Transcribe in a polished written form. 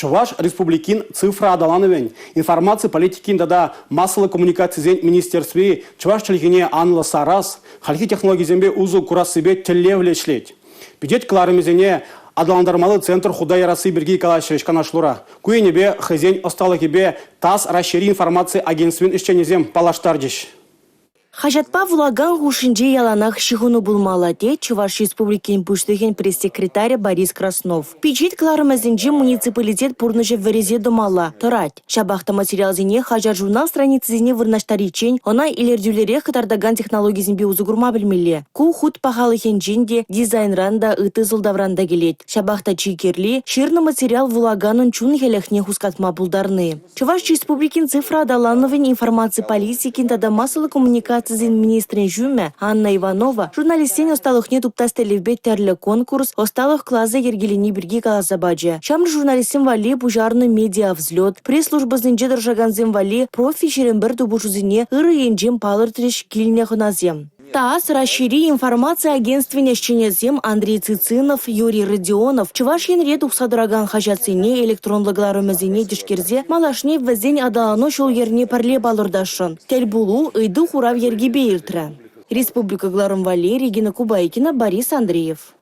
Чӑваш Республикин цифра аталанӑвӗн, информаци политикин тата массӑллӑ коммуникацисен министерстви чӑваш чӗлхине анлӑ сарас, хальхи технологисемпе усӑ курассипе тӗллевлӗ ӗҫлет. Пичет кӑларӑмӗсене аталантармалли центр хута ярасси пирки калаҫрӗҫ канашлура. Ку енӗпе хӑйсен ӑсталӑхӗпе ТАСС Раҫҫейри информаци агентствин ӗҫченӗсем паллаштарчӗҫ. Хаҫатпа вулакан хушшинче яланах ҫыхӑну пулмалла, тет Чӑваш Республикин Пуҫлӑхӗн пресс-секретарӗ Борис Краснов. Пичет кӑларӑмӗсенче муниципалитет пурнӑҫӗ вӗресе тӑмалла тӑрать. Ҫапах та материалсене хаҫат-журнал страницисене вырнаҫтариччен ӑна илӗртӳллӗрех кӑтартакан технологисемпе усӑ курма пӗлмелле. Ку хут пахалӑхӗнчен те, дизайнран та, ытти сӑлтавран та килет. Ҫапах та чи кирли – ҫырнӑ материал вулаканӑн чун хӗлӗхне хускатма пултарни. Чӑваш Республикин цифра аталанӑвӗн, информаци политикин тата массӑллӑ коммуникацисен министрӗн ҫумӗ Анна Иванова журналистсен ӑсталӑхне туптас тӗллевпе тӗрлӗ конкурс, ӑсталӑх класӗ йӗркелени пирки каласа пачӗ. Ҫамрӑк журналистсем валли пуҫарнӑ медиавзлет, пресс-службӑсенче тӑрӑшакансем валли «Профи 21» тупӑшусене ырӑ енчен палӑртрӗҫ килнӗ хӑнасем. ТАСС Раҫҫейри информаци агентствин ӗҫченӗсем Андрей Цицинов, Юрий Родионов Чӑваш Енре тухса тӑракан хаҫатсене, электронлӑ кӑларӑмӗсене тишкерсе малашне вӗсен аталану ҫул-йӗрне пӗрле палӑртасшӑн. Тӗл пулу ыйту-хурав йӗркипе иртрӗ. Республика кӑларӑм валли Регина Кубайкина, Борис Андреев.